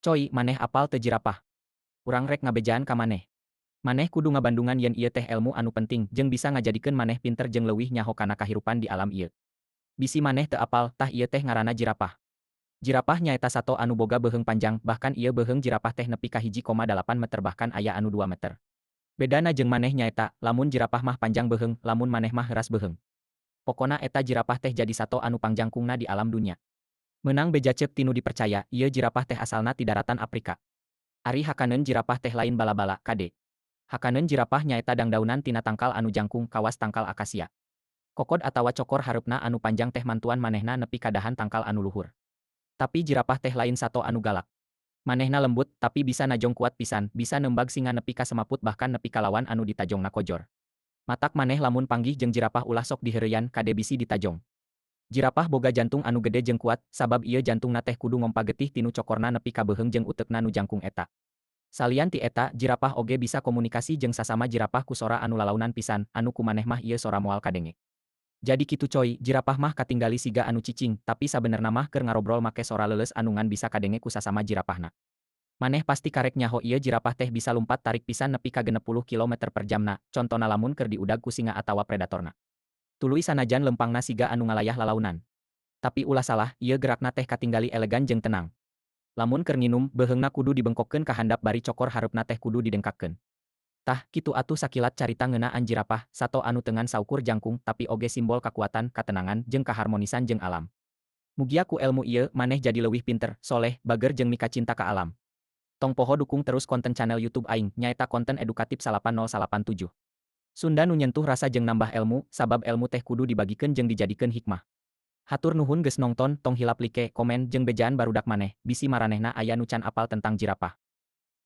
Coy, maneh apal teu jirapah? Urang rek ngabejaan ka maneh. Maneh kudu ngabandungan yen ieu teh elmu anu penting jeung bisa ngajadikeun maneh pinter jeung leuwih nyaho kana kahirupan di alam ieu. Bisi maneh teu apal, tah ieu teh ngaranna jirapah. Jirapah nyaeta sato anu boga beuheung panjang, bahkan ieu beuheung jirapah teh nepi ka 1,8 meter, bahkan aya anu 2 meter. Bedana jeung maneh nyaeta, lamun jirapah mah panjang beuheung, lamun maneh mah heuras beuheung. Pokona eta jirapah teh jadi sato anu pangjangkungna di alam dunya. Meunang beja ceuk ti nu dipercaya, ieu jirapah teh asalna ti daratan Afrika. Ari hakaneun jirapah teh lain bala-bala, kade. Hakaneun jirapah nyaeta dangdaunan tina tangkal anu jangkung, kawas tangkal akasia. Kokod atawa cokor hareupna anu panjang teh mantuan manehna nepi ka dahan tangkal anu luhur. Tapi jirapah teh lain sato anu galak. Manehna lembut, tapi bisa najong kuat pisan, bisa nembag singa nepi ka semaput, bahkan nepi ka lawan anu ditajongna kojor. Matak maneh lamun panggih jeung jirapah ulah sok diheureuyan, kade bisi ditajong. Jirapah boga jantung anu gede jeung kuat, sabab ieu jantungna teh kudu ngompa getih tinu cokorna nepi ka beuheung jeung uteukna nu jangkung eta. Salian ti eta, jirapah oge bisa komunikasi jeung sasama jirapah ku sora anu lalaunan pisan, anu ku maneh mah ieu sora moal kadenge. Jadi kitu coy, jirapah mah katinggali siga anu cicing, tapi sabenerna mah keur ngarobrol make sora leuleus anu ngan bisa kadenge ku sasama jirapahna. Maneh pasti karek nyaho ieu jirapah teh bisa lumpat tarik pisan nepi ka 60 kilometer per jamna, contona lamun keur diudag ku singa atawa predatorna. Tuluy sanajan lempangna siga anu ngalayah lalaunan. Tapi ulah salah, ieu gerakna teh katinggali elegan jeung tenang. Lamun keur nginum, beuheungna kudu dibengkokkeun ka handap bari cokor hareupna teh kudu didengkakkeun. Tah, kitu atuh sakilat carita ngeunaan jirapah, sato anu teu ngan saukur jangkung, tapi oge simbol kakuatan, katenangan, jeung kaharmonisan jeung alam. Mugia ku elmu ieu, maneh jadi leuwih pinter, soleh, bager jeung mikacinta ka alam. Tong poho dukung terus konten channel YouTube aing, nyaeta konten edukatif 8087. Sunda nu nyentuh rasa jeung nambah elmu, sabab elmu teh kudu dibagikeun jeung dijadikeun hikmah. Hatur nuhun geus nongton, tong hilap like, komen, jeung bejaan barudak maneh, bisi maranehna aya nu can apal tentang jirapah.